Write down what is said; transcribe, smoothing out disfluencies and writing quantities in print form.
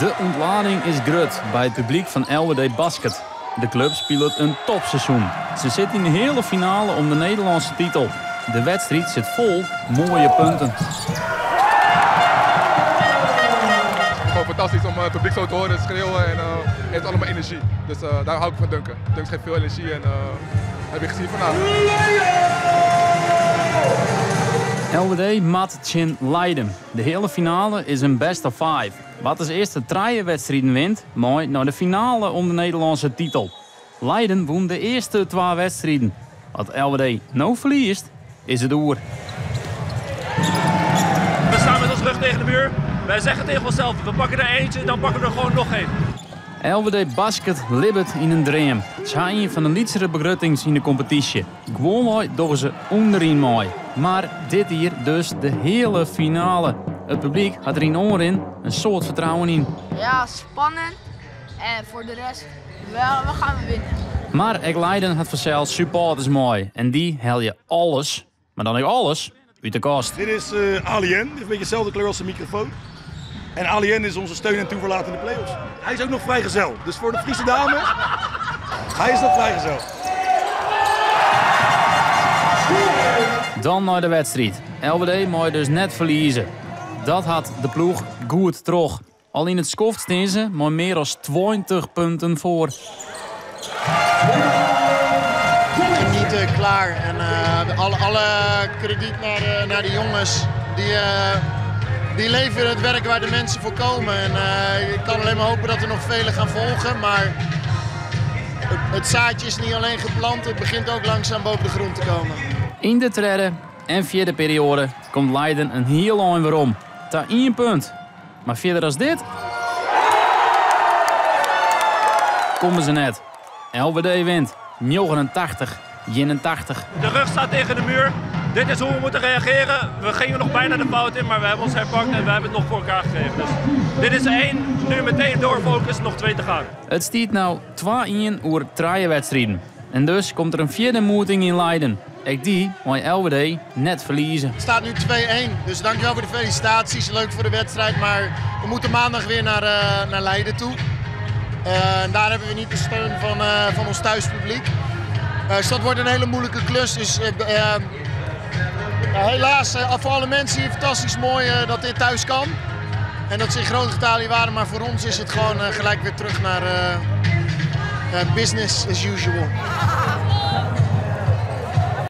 De ûntlading is grut by it publyk fan LWD Basket. De klup spilet in topseizoen. Se sit yn de heale finale om de Nederlânske titel. De wedstriid sit fol moaie punten. Gewoon fantastisch om het publiek zo te horen schreeuwen en het heeft allemaal energie. Dus daar hou ik van dunken. Dunken geeft veel energie en heb je gezien vandaag. LWD moat tsjin Leiden. De heale finale is in best of five. Wa't de earste trije wedstriden wint, mei nei de finale om de Nederlânske titel. Leiden wûn de earste twa wedstriden. As LWD no ferliest, is it oer. We staan met ons rug tegen de muur. Wij zeggen tegen onszelf, we pakken er eentje, dan pakken we er gewoon nog één. LWD Basket libbet yn in dream. Se ha ien fan de lytsere begruttings yn de kompetysje. Gewoanwei dogge se ûnderyn mei. Mar dit jier dus de heale finale. It publyk hat der yn oanrin in soad fertrouwen yn. Ja, spannend. En voor de rest, wel, we gaan winnen. Mar ek Leiden hat fansels supporters mei. En dy helje alles, mar dan ek alles, út de kast. Dit is Alien, die heeft een beetje dezelfde kleur als de microfoon. En Alien is onze steun en toeverlaat in de play-offs. Hij is ook nog vrijgezel, dus voor de Friese dames, hij is nog vrijgezel. Dan nei de wedstriid. LWD mei dus net ferlieze. Dat hat de ploech goed troch. Al yn it skoft stean se mei mear as 20 punten foar. Niet klaar. En alle, alle krediet naar de jongens. Die leveren het werk waar de mensen voor komen. En ik kan alleen maar hopen dat er nog velen gaan volgen. Maar het zaadje is niet alleen geplant, het begint ook langzaam boven de grond te komen. Yn de tredde en fjirde perioade komt Leiden in hiel ein werom. Ta ien punt. Mar fierder as dit komme se net. LWD wint 89, 81. De rug staat tegen de muur. Dit is hoe we moeten reageren. We gingen nog bijna de fout in, maar we hebben ons herpakt en we hebben het nog voor elkaar gekregen. Dus dit is één, nu meteen doorfocus, nog twee te gaan. It stiet no 2-1 oer trije wedstriden. En dus komt der in fjirde moeting yn Leiden. Ek dy mei LWD net ferlieze. Het staat nu 2-1, dus dankjewel voor de felicitaties. Leuk voor de wedstrijd, maar we moeten maandag weer naar Leiden toe. En daar hebben we niet de steun van ons thuispubliek. Dus dat wordt een hele moeilijke klus. Dus helaas, voor alle mensen hier fantastisch mooi dat dit thuis kan. En dat ze in grote getalen hier waren, maar voor ons is het gewoon gelijk weer terug naar business as usual.